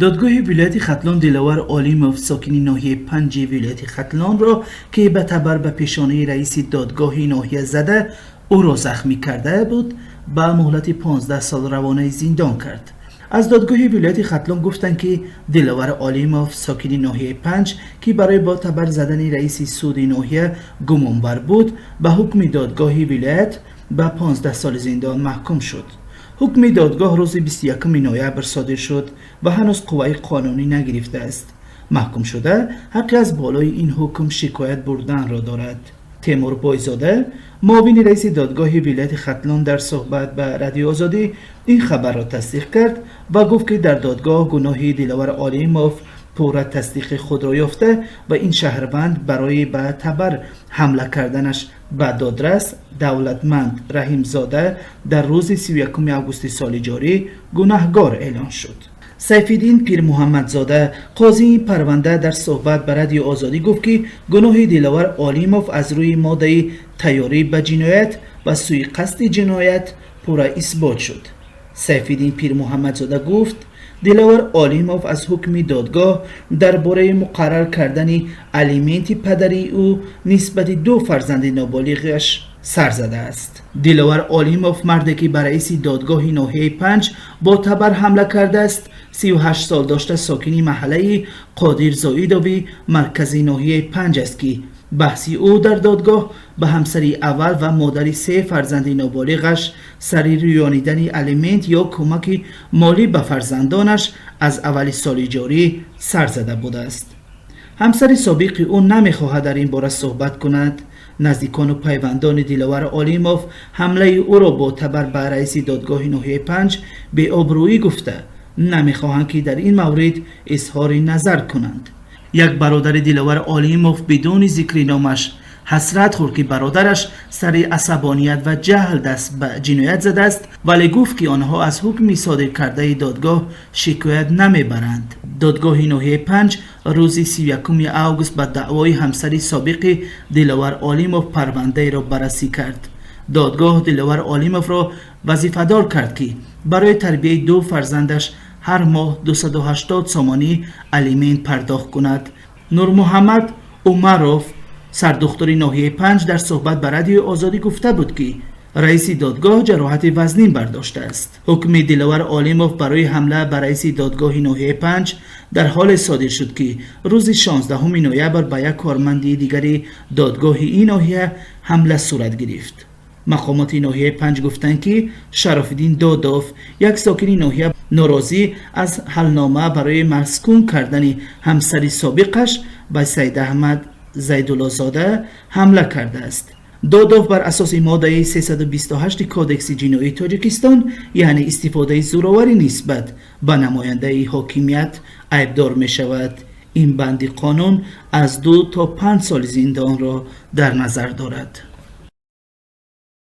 Додгоҳи вилояти Хатлон Диловар Олимов, сокини ноҳияи Панҷи вилояти Хатлонро, ки ба табар ба пешонаи раиси додгоҳи ноҳия зада, ӯро захмӣ карда буд, ба муҳлати 15 сол равонаи зиндон кард. Аз додгоҳи вилояти Хатлон гуфтанд, ки Диловар Олимов, сокини ноҳияи Панҷ, ки барои бо табар задани раиси суди ноҳия гумонбар буд, ба ҳукми додгоҳи вилоят ба 15 соли зиндон маҳкум шуд. Ҳукми додгоҳ рӯзи 21 ноябр содир шуд ва ҳанӯз қувваи қонунӣ нагирифтааст. Маҳкумшуда ҳаққи аз болои ин ҳукм шикоят бурданро дорад. Темур Бойзода, муовини раиси додгоҳи вилояти Хатлон, дар суҳбат ба Радиои Озодӣ ин хабарро тасдиқ кард ва гуфт, ки дар додгоҳ гуноҳи Диловар Олимов пурра тасдиқи худро ёфта ва ин шаҳрванд барои ба табар ҳамла карданаш ба додрас Давлатманд Раҳимзода дар рӯзи 31 августи соли ҷорӣ гунаҳгор эълон шуд. Сайфиддин Пирмуҳаммадзода, қозии ин парванда, дар суҳбат ба Радиои Озодӣ гуфт, ки гуноҳи Диловар Олимов аз рӯи моддаи тайёрӣ ба ҷиноят ва сӯи қасди ҷиноят пурра исбот шуд. Сайфиддин Пирмуҳаммадзода гуфт, Диловар Олимов аз ҳукми додгоҳ дар бораи муқаррар кардани алименти падарии ӯ нисбати ду фарзанди ноболиғаш сар задааст. Диловар Олимов, марде ки ба раиси додгоҳи ноҳияи Панҷ бо табар ҳамла кардааст, 38 сол дошта, сокини маҳаллаи Қодир Зоидови маркази ноҳияи Панҷ аст, ки баҳси ӯ дар додгоҳ ба ҳамсари аввал ва модари се фарзанди ноболиғаш сари рӯёнидани алимент ё кӯмаки молӣ ба фарзандонаш аз аввали соли ҷорӣ сар зада будааст. Ҳамсари собиқи ӯ намехоҳад дар ин бора суҳбат кунад. Наздикону пайвандони Диловар Олимов ҳамлаи ӯро бо табар ба раиси додгоҳи ноҳияи Панҷ беобрӯӣ гуфта, намехоҳанд, ки дар ин маврид изҳори назар кунанд. Як бародари Диловар Олимов бидуни зикри номаш ҳасрат хӯрд, ки бародараш сари асабоният ва ҷаҳл даст ба ҷиноят задааст, вале гуфт, ки онҳо аз ҳукми содиркардаи додгоҳ шикоят намебаранд. Додгоҳи ноҳияи Панҷ рӯзи 31 август ба даъвои ҳамсари собиқи Диловар Олимов парвандаеро баррасӣ кард. Додгоҳ Диловар Олимовро вазифадор кард, ки барои тарбияи ду фарзандаш ҳар моҳ 280 сомонӣ алимент пардохт кунад. Нурмуҳаммад Умаров, сардухтури ноҳияи Панҷ, дар суҳбат ба Радиои Озодӣ гуфта буд, ки раиси додгоҳ ҷароҳати вазнин бардоштааст. Ҳукми Диловар Олимов барои ҳамла ба раиси додгоҳи ноҳияи Панҷ дар ҳоле содир шуд, ки рӯзи 16 ноябр ба як корманди дигари додгоҳи ин ноҳия ҳамла сурат гирифт. Мақомоти ноҳияи Панҷ гуфтанд, ки Шарофиддин Додов, як сокини ноҳия, норозӣ аз ҳалнома барои маскун кардани ҳамсари собиқаш ба Сайдаҳмад Зайдуллозода ҳамла кардааст. Додов бар асоси моддаи 328 Кодекси ҷиноии Тоҷикистон, яъне истифодаи зӯроварӣ нисбат ба намояндаи ҳокимият, айбдор мешавад. Ин банди қонун аз 2 то 5 соли зиндонро дар назар дорад.